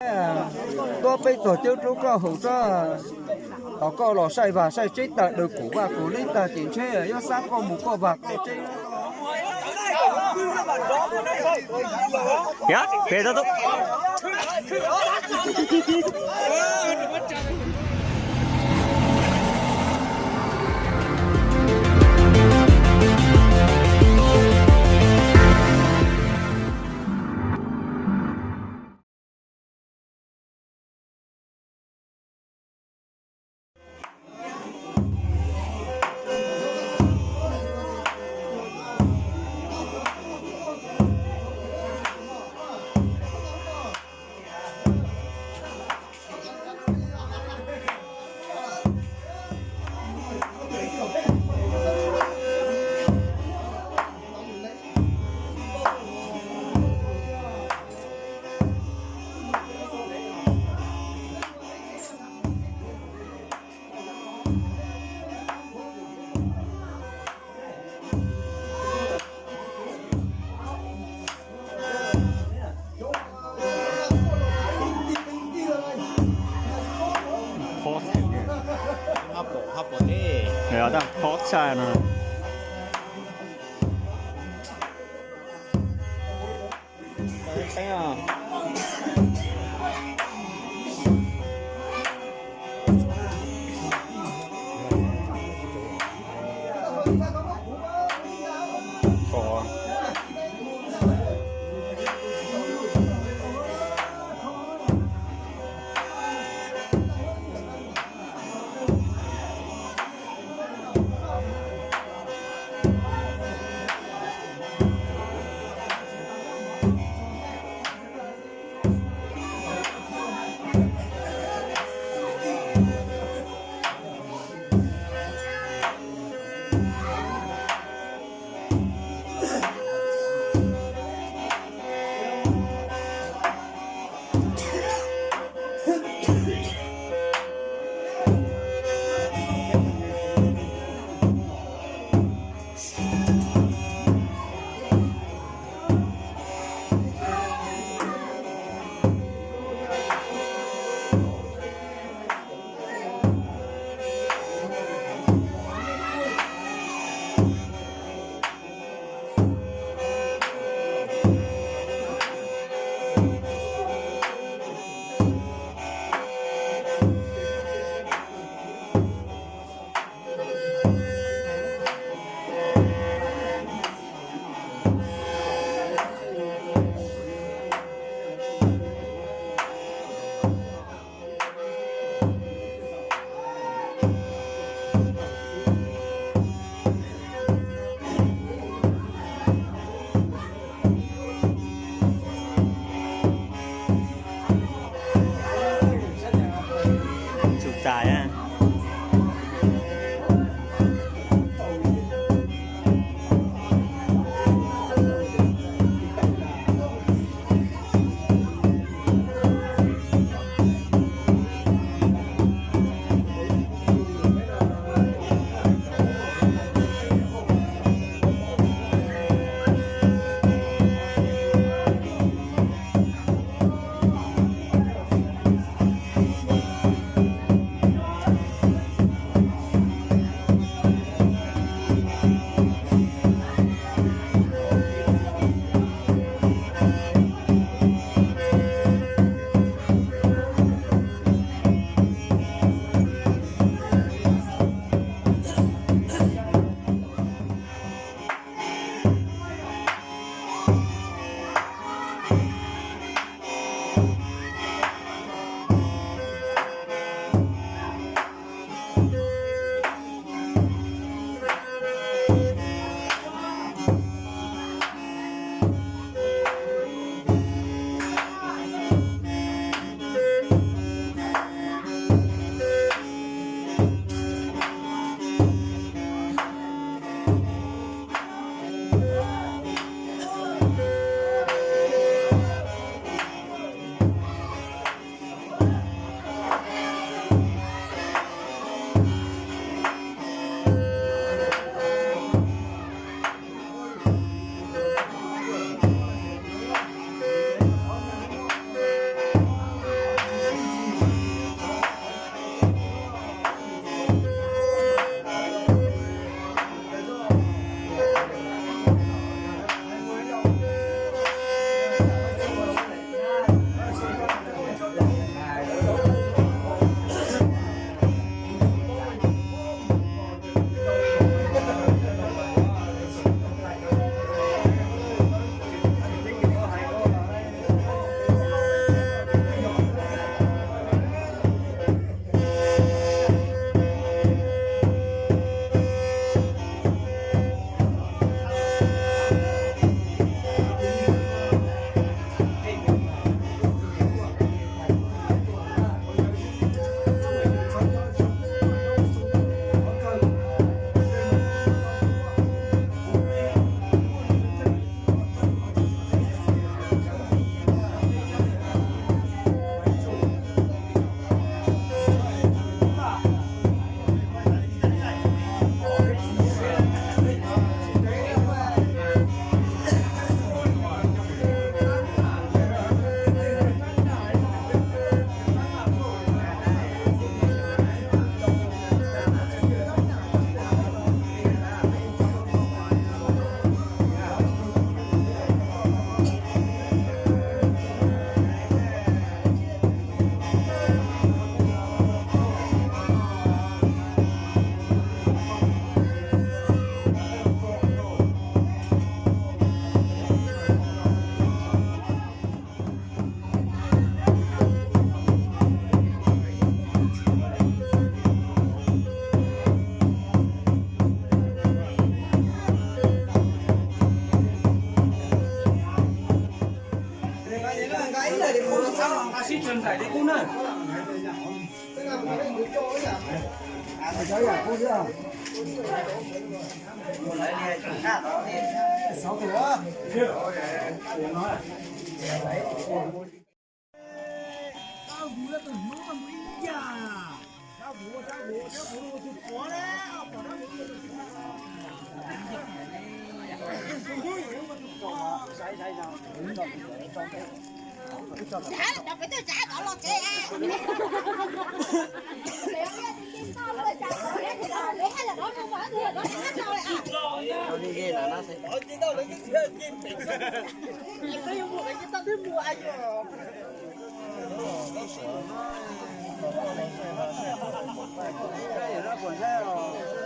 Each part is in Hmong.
Tuaj peb txog cawb rub koj haus tso, tos koj los saib vaj saib tsev tag, daws kuv vaj kuv tsev tag ces ntshe yuav xa koj mus koj vaj koj tsev.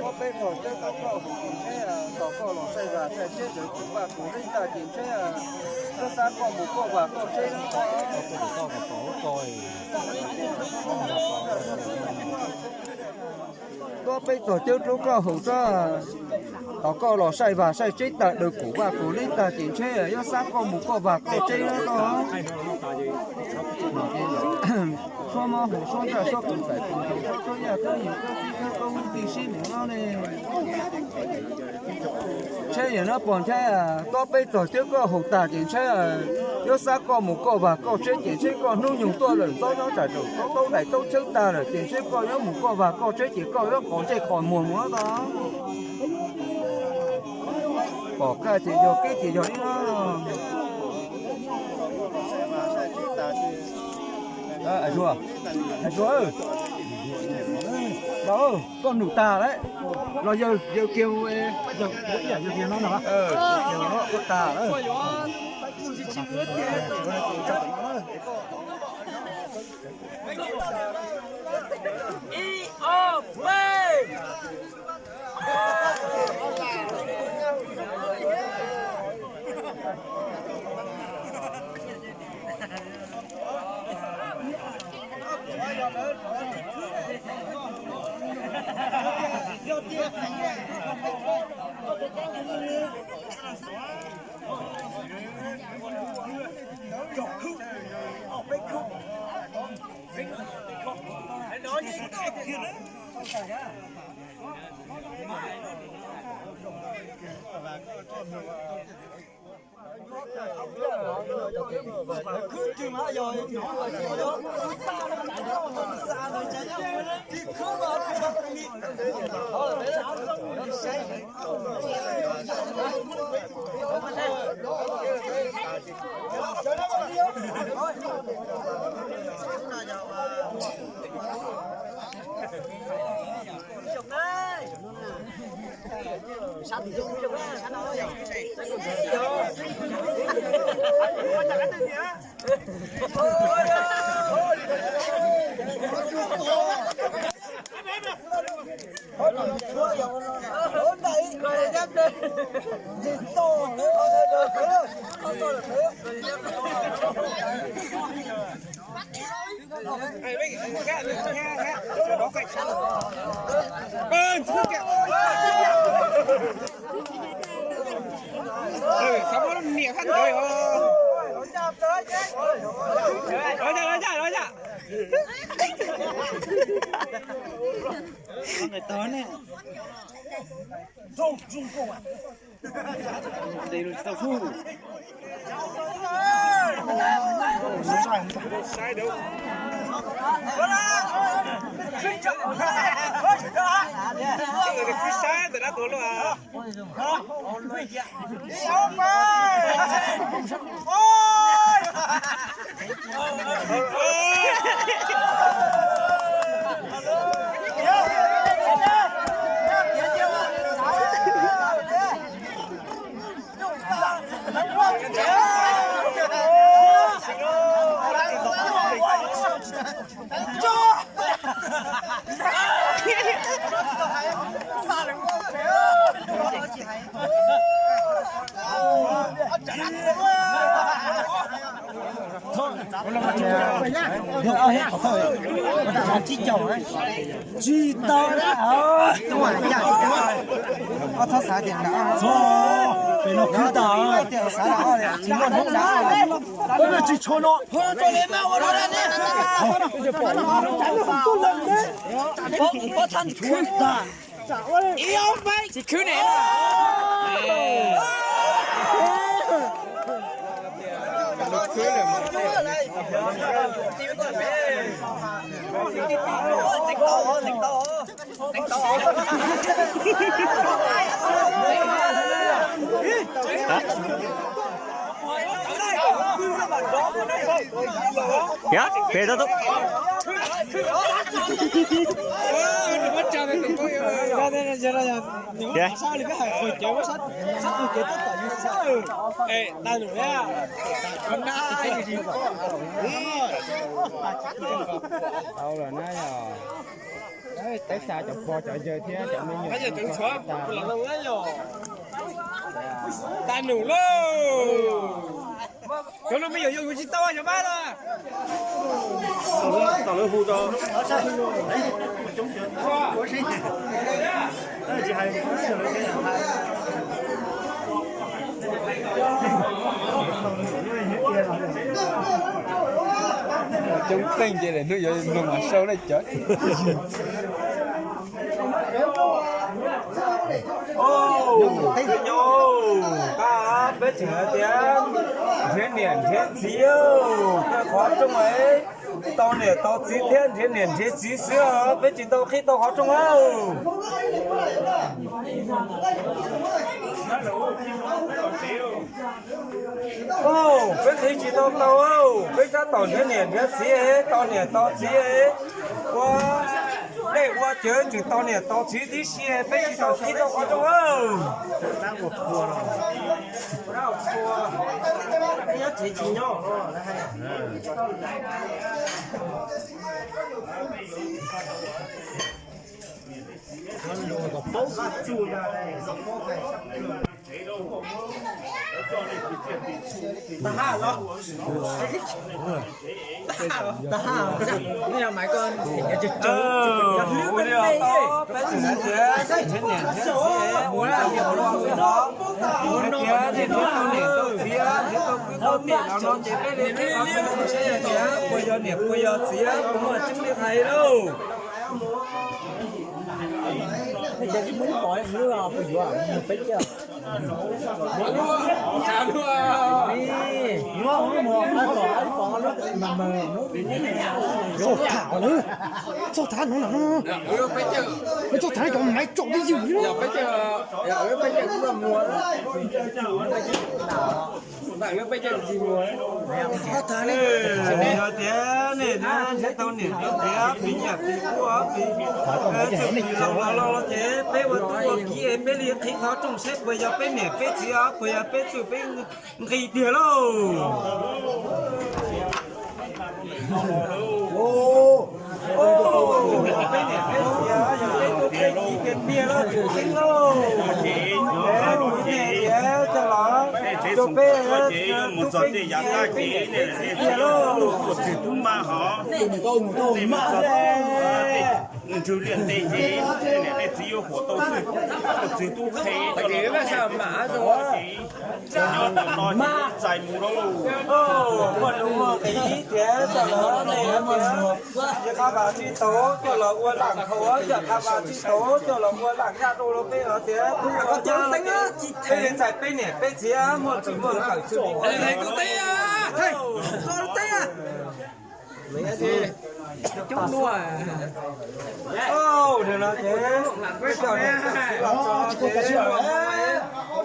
Muab peb txog cawb tau koj mus ces ntshe tos koj los saib vas saib tsheb ntawd kuv vaj kuv tsev tas ces ntshe koj xav koj mus koj vas koj tsev. Muab peb txog cawb rau koj haus tso, tos koj los saib vas saib tsheb tas daws kuv vaj kuv tsev tas ces ntshe yog xav koj mus koj vas koj tsev no. Suab mob haus suab ntsaj suab kuv txais kuv nkaus suab yaj kab yus kab txib kab koj lub tij sib mus no ne. Ntshe yam no pom ntshe, muab peb txog cawb koj haus tas ces ntshe yog xav koj mus koj vas koj tsev ces ntshe koj hnub nyoog tuaj lawm txob nyob tsam tsaus taub daim taub tshawb tag lawm ces ntshe koj yuav mus koj vas koj tsev ces koj yuav qos ntsej qos muag mus no. Pom kaj ces yog keb ces yog ib no. Zuag, Zuag, koj num tag lawm. Los yawg, yawg kiag, yawg kiag no, koj tag lawm. Xav muab niam thab ntawd os. Los yom, los yom, los yom. Nqis lus tsis tau hu. Saib ntawm dab tuag lawm. Tsis tau, ob txhob xav tias nrad txhob. Pem no khwv tas, tsis muaj hnub dag, tsis tsho no. Khwv tas. Tsis khwv ne. Yog, pem tau tus. Tau lawm na yog. Peb xa cov pog cov yawg thiab cov me nyuam tas. Tag num lauj. Cov no me nyuam yug yus tsis tau cov mab na. Tom lawv hu tau. Coob teej ces lawm hnub yuav mloog mas sau na cov. Peb tseem hais tias nrhiav niam nrhiav txiv, qhov rooj es tau niam tau txiv thiab nrhiav niam nrhiav txiv xwb os, peb tsis tau qhib tau qhov rooj. Peb qhib tsis tau tau, peb tab tom nrhiav niam nrhiav txiv, tau niam tau txiv, ua dej ua cawv tseem tau niam tau txiv tib si, peb tsis tau qhib tau qhov rooj. Ua li os, peb tseem hais tias nrhiav niam nrhiav txiv, ua niam ua txiv no, hais tias nrhiav tau niam tau txiv, nrhiav tau kwv tau tij los no ces peb li qhib qhov rooj seb tias puas yog niam puas yog txiv, puas muaj tseeb li hais lauj. Txog tham no, txog tham cov maiv tsaus twb ywm li. Yog tias nej nrhiav tau niam tau txiv, piv nyiam piv kub, piv txwj piv laus los los ces peb ua tub ua kiv es peb li qhib qhov rooj seb puas yog peb niam peb txiv os, puas yog peb txwj peb nqi tiag lauj. Peb niam peb txiv yog peb tub peb kiv tiag tiag lauj, tseem ceeb lauj. Kuv tias coj los rau peb tub peb kiv peb niam peb txiv tiag lauj. Ntsuj liaj ntej ces nej niam nej txiv yuav huam tau txwj tub qhe coj los txais mus lauj. Muaj nus muaj nqis tias coj los nej tias yawg Qhab Vas tsis tau coj los ua lam khau, yawg Qhab Vas tsis tau coj los ua lam yaj rau los peb los tias tub los yaj los ces txais peb niam peb txiv muaj txwj muaj nkawm txwj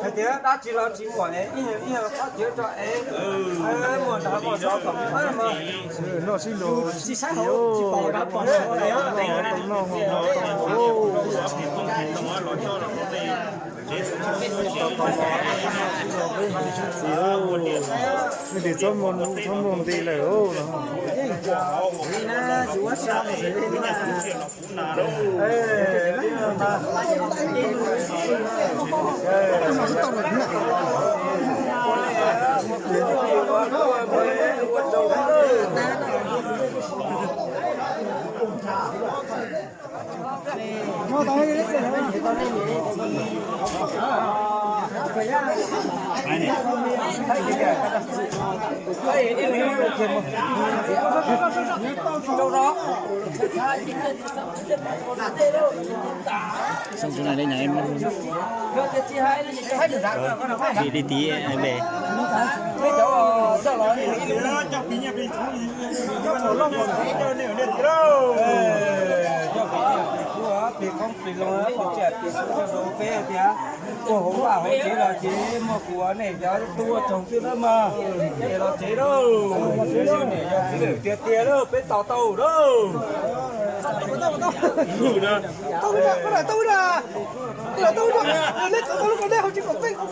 Hais tias dab tsi los tsis muaj es ib nyuag ib nyuag qhov cawv rau es muaj nrad muaj tod tom qab mas noj sib nraus tsis saib hauv tsis pom tau noj tau noj. Txiv, nej tsis txhob muaj nti lawm. Xoo tso na, li nyam li li ti me. Plig qoob plig loo, plig tsis hais plig txhub rau peb tias, ua hauv vaj hauv tsev los ces muaj kuv nej cov tub ua tsaug xwb nawb mog. Es los tsev lauj, niam yog txiv lwm tiag tiag lauj, peb tos tau lauj. Tau na, tau na, tau na, tau na, nej kom tau lub kom nej hauv tsis kom peb kom